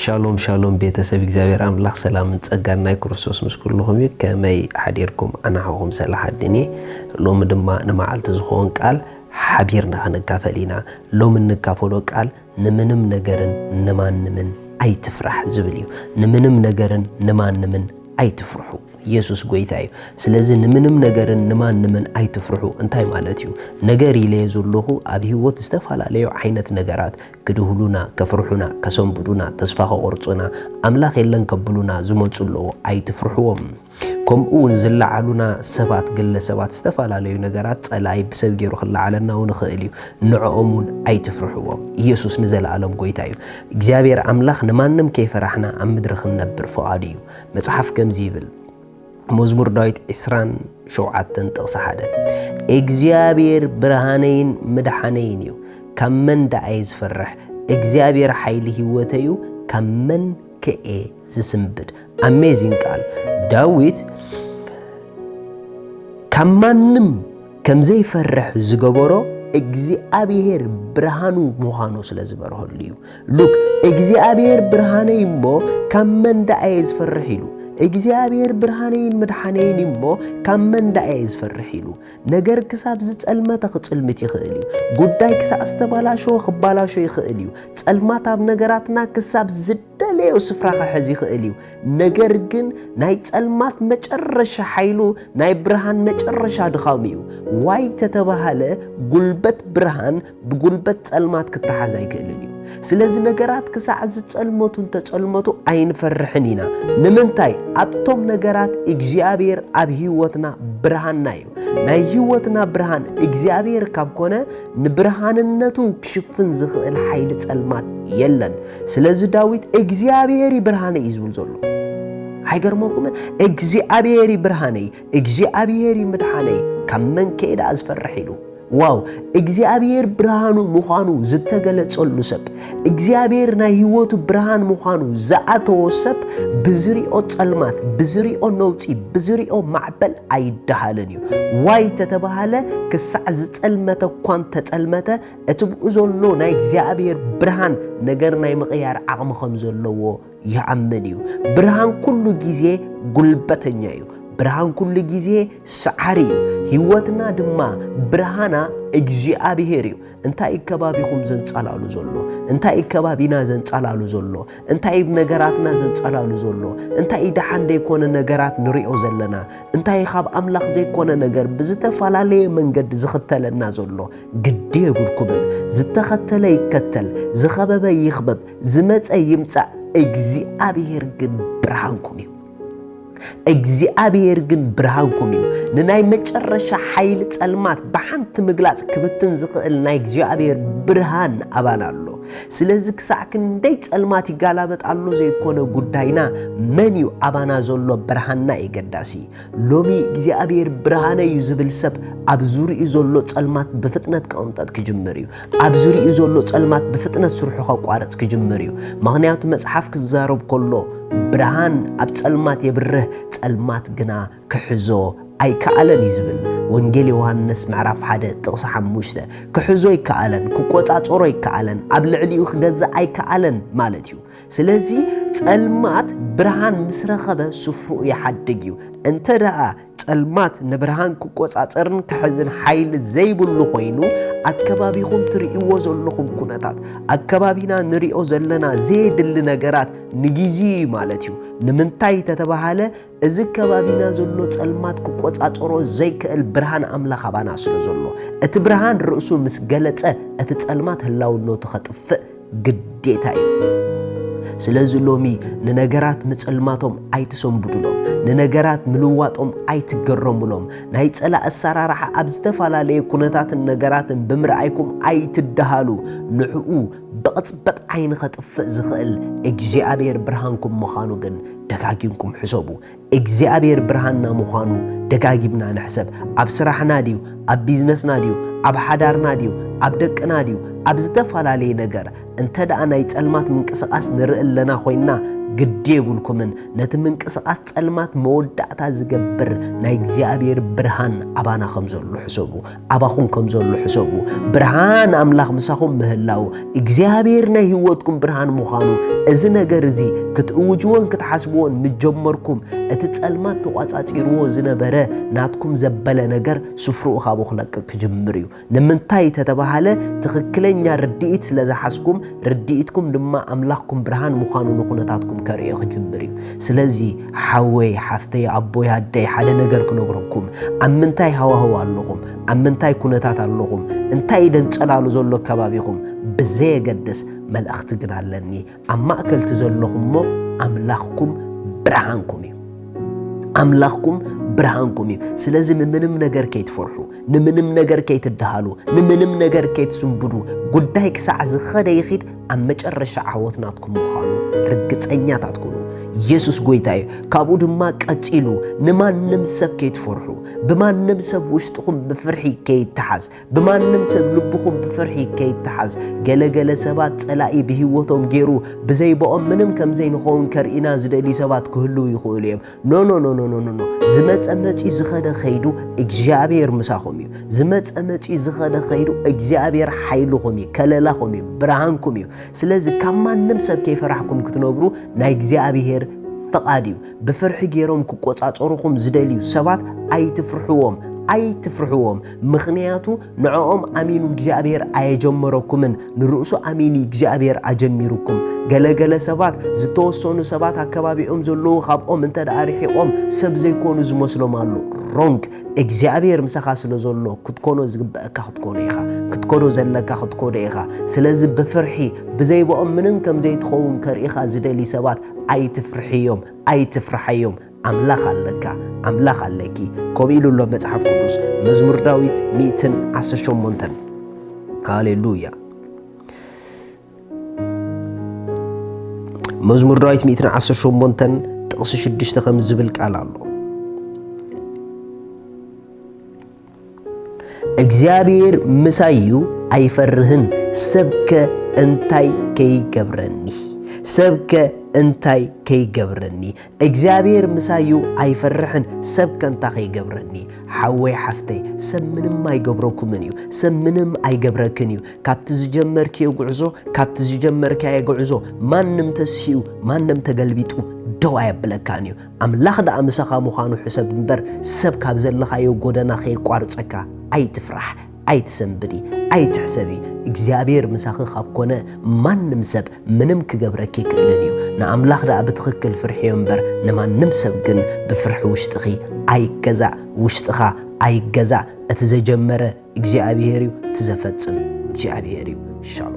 ሻሎም ሻሎም ቤተሰብ እግዚኣብሔር ኣምላኽ ሰላምን ጸጋን ናይ ክርስቶስ ምስ ኩልኹም እዩ። ከመይ ሓዲርኩም? ኣናሓኹም ሰላሕ ኣድን እየ። ሎሚ ድማ ንመዓልቲ ዝኾን ቃል ሓቢርና ክንካፈል ኢና። ሎሚ እንካፈሎ ቃል ንምንም ነገርን ንማንምን ኣይትፍራሕ ዝብል እዩ። ንምንም ነገርን ንማንምን ኣይትፍርሑ። ኢየሱስ ጎይታ እዩ። ስለዚ ንምንም ነገርን ንማንምን ኣይትፍርሑ እንታይ ማለት እዩ? ነገር ኢለየ ዘለኹ ኣብ ህይወት ዝተፈላለዩ ዓይነት ነገራት ክድህሉና፣ ከፍርሑና፣ ከሰንብዱና፣ ተስፋ ከቆርጹና፣ ኣምላኽ የለን ከብሉና ዝመጹ ኣለዉ። ኣይትፍርሕዎም። ከምኡ እውን ዝለዓሉና ሰባት፣ ግለ ሰባት፣ ዝተፈላለዩ ነገራት ጸላኢ ብሰብ ገይሩ ክለዓለና እውን ይኽእል እዩ። ንዕኦም እውን ኣይትፍርሕዎም። ኢየሱስ ንዘለኣለም ጎይታ እዩ። እግዚኣብሔር ኣምላኽ ንማንም ከይፈራሕና ኣብ ምድሪ ክንነብር ፍቓዱ እዩ። መጽሓፍ ከምዚ ይብል፣ መዝሙር ዳዊት ዕስራን ሸውዓተን ጥቕሲ ሓደ፣ እግዚኣብሔር ብርሃነይን ምድሓነይን እዩ፣ ካብ መን ደኣ እየ ዝፈርሕ? እግዚኣብሔር ሓይሊ ህይወተይ እዩ፣ ካብ መን ከ እየ ዝስንብድ? ኣሜዚንግ ቃል። ዳዊት ካብ ማንም ከም ዘይፈርሕ ዝገበሮ እግዚኣብሔር ብርሃኑ ምዃኑ ስለ ዝበርሀሉ እዩ። ሉክ፣ እግዚኣብሔር ብርሃነይ እሞ ካብ መን ደኣ እየ ዝፈርሕ ኢሉ። እግዚኣብሔር ብርሃነይን ምድሓነይን እሞ ካብ መን ደኣ እየ ዝፈርሕ ኢሉ። ነገር ክሳብ ዝጸልመተ ክጽልምት ይኽእል እዩ። ጉዳይ ክሳዕ ዝተባላሸወ ክባላሾ ይኽእል እዩ። ጸልማት ኣብ ነገራትና ክሳብ ዝደለዮ ስፍራ ክሕዝ ይኽእል እዩ። ነገር ግን ናይ ጸልማት መጨረሻ ሓይሉ ናይ ብርሃን መጨረሻ ድኻሙ እዩ። ዋይ ተተባሃለ ጉልበት ብርሃን ብጉልበት ጸልማት ክተሓዝ ኣይክእልን እዩ። ስለዚ ነገራት ክሳዕ ዝጸልመቱ እንተጸልመቱ ኣይንፈርሕን ኢና። ንምንታይ? ኣብቶም ነገራት እግዚኣብሔር ኣብ ህይወትና ብርሃንና እዩ። ናይ ህይወትና ብርሃን እግዚኣብሔር ካብ ኮነ ንብርሃንነቱ ክሽፍን ዝኽእል ሓይሊ ጸልማት የለን። ስለዚ ዳዊት እግዚኣብሔር እዩ ብርሃነይ እዩ ዝብል ዘሎ። ኣይገርመኩምን? እግዚኣብሔር እዩ ብርሃነይ፣ እግዚኣብሔር እዩ ምድሓነይ፣ ካብ መን ከ እየ ደኣ ዝፈርሕ ኢሉ። ዋው! እግዚኣብሔር ብርሃኑ ምዃኑ ዝተገለጸሉ ሰብ፣ እግዚኣብሔር ናይ ህይወቱ ብርሃን ምዃኑ ዝኣተዎ ሰብ ብዝሪኦ ጸልማት፣ ብዝሪኦ ነውጺ፣ ብዝሪኦ ማዕበል ኣይደሃልን እዩ። ዋይ ተተባሃለ ክሳዕ ዝጸልመተ እኳ እንተጸልመተ እቲ ብኡ ዘሎ ናይ እግዚኣብሔር ብርሃን ነገር ናይ ምቕያር ዓቕሚ ከም ዘለዎ ይኣምን እዩ። ብርሃን ኩሉ ግዜ ጉልበተኛ እዩ። ብርሃን ኩሉ ግዜ ሰዓሪ እዩ። ህይወትና ድማ ብርሃና እግዚኣብሔር እዩ። እንታይ እዩ ከባቢኹም ዘንጸላሉ ዘሎ? እንታይ እዩ ከባቢና ዘንጸላሉ ዘሎ? እንታይ እዩ ነገራትና ዘንጸላሉ ዘሎ? እንታይ እዩ ደሓን ዘይኮነ ነገራት ንሪኦ ዘለና? እንታይ እዩ ካብ ኣምላኽ ዘይኮነ ነገር ብዝተፈላለየ መንገዲ ዝኽተለና ዘሎ? ግዲ የብልኩምን። ዝተኸተለ ይከተል፣ ዝኸበበ ይኽበብ፣ ዝመጸ ይምጻእ፣ እግዚኣብሔር ግን ብርሃንኩም እዩ። እግዚኣብሔር ግን ብርሃንኩም እዩ። ንናይ መጨረሻ ሓይሊ ጸልማት ብሓንቲ ምግላጽ ክብትን ዝኽእል ናይ እግዚኣብሔር ብርሃን ኣባና ኣሎ። ስለዚ ክሳዕ ክንደይ ጸልማት ይጋላበጥ ኣሎ ዘይኮነ ጉዳይና፣ መን እዩ ኣባና ዘሎ ብርሃንና እዩ ገዳሲ። ሎሚ እግዚኣብሔር ብርሃነ እዩ ዝብል ሰብ ኣብ ዙሪኡ ዘሎ ጸልማት ብፍጥነት ክቕንጠጥ ክጅምር እዩ። ኣብ ዙሪኡ ዘሎ ጸልማት ብፍጥነት ስርሑ ከቋርጽ ክጅምር እዩ። ምኽንያቱ መጽሓፍ ክዛረብ ከሎ ብርሃን ኣብ ጸልማት የብርህ፣ ጸልማት ግና ክሕዞ ኣይከኣለን እዩ ዝብል። ወንጌል ዮሃንስ ምዕራፍ ሓደ ጥቕሲ ሓሙሽተ። ክሕዞ ኣይከኣለን፣ ክቆጻጸሮ ኣይከኣለን፣ ኣብ ልዕሊኡ ክገዝእ ኣይከኣለን ማለት እዩ። ስለዚ ጸልማት ብርሃን ምስ ረኸበ ስፍርኡ ይሓድግ እዩ። እንተ ደኣ ጸልማት ንብርሃን ክቆጻጸርን ክሕዝን ሓይሊ ዘይብሉ ኮይኑ፣ ኣከባቢኹም ትርእይዎ ዘለኹም ኩነታት፣ ኣከባቢና ንሪኦ ዘለና ዘየድሊ ነገራት ንግዜኡ እዩ ማለት እዩ። ንምንታይ ተተባሃለ፣ እዚ ከባቢና ዘሎ ጸልማት ክቆጻጸሮ ዘይክእል ብርሃን ኣምላኽ ኣባና ስለ ዘሎ፣ እቲ ብርሃን ርእሱ ምስ ገለጸ፣ እቲ ጸልማት ህላውነቱ ከጥፍእ ግዴታ እዩ። ስለዚ ሎሚ ንነገራት ምጽልማቶም ኣይትሰንብዱሎም፣ ንነገራት ምልዋጦም ኣይትገረሙሎም። ናይ ጸላኢ ኣሰራርሓ ኣብ ዝተፈላለየ ኩነታትን ነገራትን ብምርኣይኩም ኣይትደሃሉ። ንዕኡ ብቕጽበት ዓይኒ ከጥፍእ ዝኽእል እግዚኣብሔር ብርሃንኩም ምዃኑ ግን ደጋጊምኩም ሕሰቡ። እግዚኣብሔር ብርሃንና ምዃኑ ደጋጊምና ንሕሰብ። ኣብ ስራሕና ድዩ? ኣብ ቢዝነስና ድዩ? ኣብ ሓዳርና ድዩ? ኣብ ደቅና ድዩ? ኣብ ዝተፈላለየ ነገር እንተ ደኣ ናይ ጸልማት ምንቅስቓስ ንርኢ ኣለና ኮይንና፣ ግዲ የብልኩምን። ነቲ ምንቅስቓስ ጸልማት መወዳእታ ዝገብር ናይ እግዚኣብሔር ብርሃን ኣባና ከም ዘሎ ሕሰቡ። ኣባኹም ከም ዘሎ ሕሰቡ። ብርሃን ኣምላኽ ምሳኹም ምህላው፣ እግዚኣብሔር ናይ ህይወትኩም ብርሃን ምዃኑ እዚ ነገር እዚ ክትእውጅዎን ክትሓስብዎን ምስ ጀመርኩም፣ እቲ ጸልማት ተቋጻጺርዎ ዝነበረ ናትኩም ዘበለ ነገር ስፍርኡ ካብኡ ክለቅቕ ክጅምር እዩ። ንምንታይ ተተባሃለ? ትኽክለኛ ርድኢት ስለ ዝሓዝኩም፣ ርድኢትኩም ድማ ኣምላኽኩም ብርሃን ምዃኑ ንኹነታትኩም ከርእዮ ክጅምር እዩ። ስለዚ ሓወይ፣ ሓፍተይ፣ ኣቦይ፣ ኣደይ፣ ሓደ ነገር ክነግረኩም። ኣብ ምንታይ ሃዋህው ኣለኹም? ኣብ ምንታይ ኩነታት ኣለኹም? እንታይ ደንጸላሉ ዘሎ ከባቢኹም? ብዘየገድስ፣ መልእኽቲ ግን ኣለኒ። ኣብ ማእከል እቲ ዘለኹም እሞ ኣምላኽኩም ብርሃንኩም እዩ። ኣምላኽኩም ብርሃንኩም እዩ። ስለዚ ንምንም ነገር ከይትፈርሑ፣ ንምንም ነገር ከይትደሃሉ፣ ንምንም ነገር ከይትስንብዱ፣ ጉዳይ ክሳዕ ዝኸደ ይኺድ ኣብ መጨረሻ ዓወት ናትኩም ምዃኑ ርግጸኛታት ኩኑ። ኢየሱስ ጎይታ እዩ። ካብኡ ድማ ቀጺሉ ንማንም ሰብ ከይትፈርሑ፣ ብማንም ሰብ ውሽጥኹም ብፍርሒ ከይተሓዝ፣ ብማንም ሰብ ልብኹም ብፍርሒ ከይተሓዝ። ገለ ገለ ሰባት ጸላኢ ብህይወቶም ገይሩ ብዘይብኦም ምንም ከም ዘይንኸውን ከርእዩና ዝደልዩ ሰባት ክህልዉ ይኽእሉ እዮም። ኖ ኖ ኖ ኖ ኖ ኖ ኖ። ዝመጸ መጺ ዝኸደ ኸይዱ እግዚኣብሔር ምሳኹም እዩ። ዝመጸ መጺ ዝኸደ ኸይዱ እግዚኣብሔር ሓይልኹም እዩ፣ ከለላኹም እዩ፣ ብርሃንኩም እዩ። ስለዚ ካብ ማንም ሰብ ከይፈራሕኩም ክትነብሩ ናይ እግዚኣብሔር ፍቓድ እዩ። ብፍርሒ ገይሮም ክቆጻጸሩኹም ዝደልዩ ሰባት ኣይትፍርሕዎም፣ ኣይትፍርሕዎም። ምኽንያቱ ንዕኦም ኣሚኑ እግዚኣብሔር ኣየጀመረኩምን፣ ንርእሱ ኣሚኑ እግዚኣብሔር ኣጀሚሩኩም። ገለ ገለ ሰባት፣ ዝተወሰኑ ሰባት ኣከባቢኦም ዘለዉ ካብኦም እንተ ደኣ ርሒቖም ሰብ ዘይኮኑ ዝመስሎም ኣሎ። ሮንግ። እግዚኣብሔር ምሳኻ ስለ ዘሎ ክትኮኖ ዝግበአካ ክትኮኖ ኢኻ፣ ክትኮኖ ዘለካ ክትኮኖ ኢኻ። ስለዚ ብፍርሒ ብዘይብኦም ምንም ከም ዘይትኸውን ከርእኻ ዝደሊ ሰባት ኣይትፍርሕዮም፣ ኣይትፍርሓዮም። ኣምላኽ ኣለካ፣ ኣምላኽ ኣለኪ። ከምኡ ኢሉ ኣሎ መጽሓፍ ቅዱስ፣ መዝሙር ዳዊት ሚእትን ዓሰርተ ሸሞንተን። ሃሌሉያ። መዝሙር ዳዊት ሚእትን ዓሰርተ ሸሞንተን ጥቕሲ ሽዱሽተ ከም ዝብል ቃል ኣሎ። እግዚኣብሔር ምሳይ እዩ ኣይፈርህን፣ ሰብከ እንታይ ከይገብረኒ? ሰብከ እንታይ ከይገብረኒ? እግዚኣብሔር ምሳይ እዩ ኣይፈርሕን፣ ሰብከ እንታይ ከይገብረኒ? ሓወይ ሓፍተይ፣ ሰብ ምንም ኣይገብረኩምን እዩ፣ ሰብ ምንም ኣይገብረክን እዩ። ካብቲ ዝጀመርክዮ ጉዕዞ፣ ካብቲ ዝጀመርካዮ ጉዕዞ ማንም ተሲኡ፣ ማንም ተገልቢጡ ደው ኣየብለካን እዩ። ኣምላኽ ደኣ ምሳኻ ምዃኑ ሕሰብ እምበር፣ ሰብ ካብ ዘለኻዮ ጎደና ከየቋርጸካ ኣይትፍራሕ፣ ኣይትሰንብዲ፣ ኣይትሕሰቢ። እግዚኣብሔር ምሳኺ ካብ ኮነ ማንም ሰብ ምንም ክገብረኪ ኣይክእልን እዩ። ንኣምላኽ ደኣ ብትኽክል ፍርሕዮ እምበር ንማንም ሰብ ግን ብፍርሒ ውሽጥኺ ኣይገዛእ፣ ውሽጥኻ ኣይገዛእ። እቲ ዘጀመረ እግዚኣብሔር እዩ፣ እቲ ዘፈጽም እግዚኣብሔር እዩ። ሻሎም።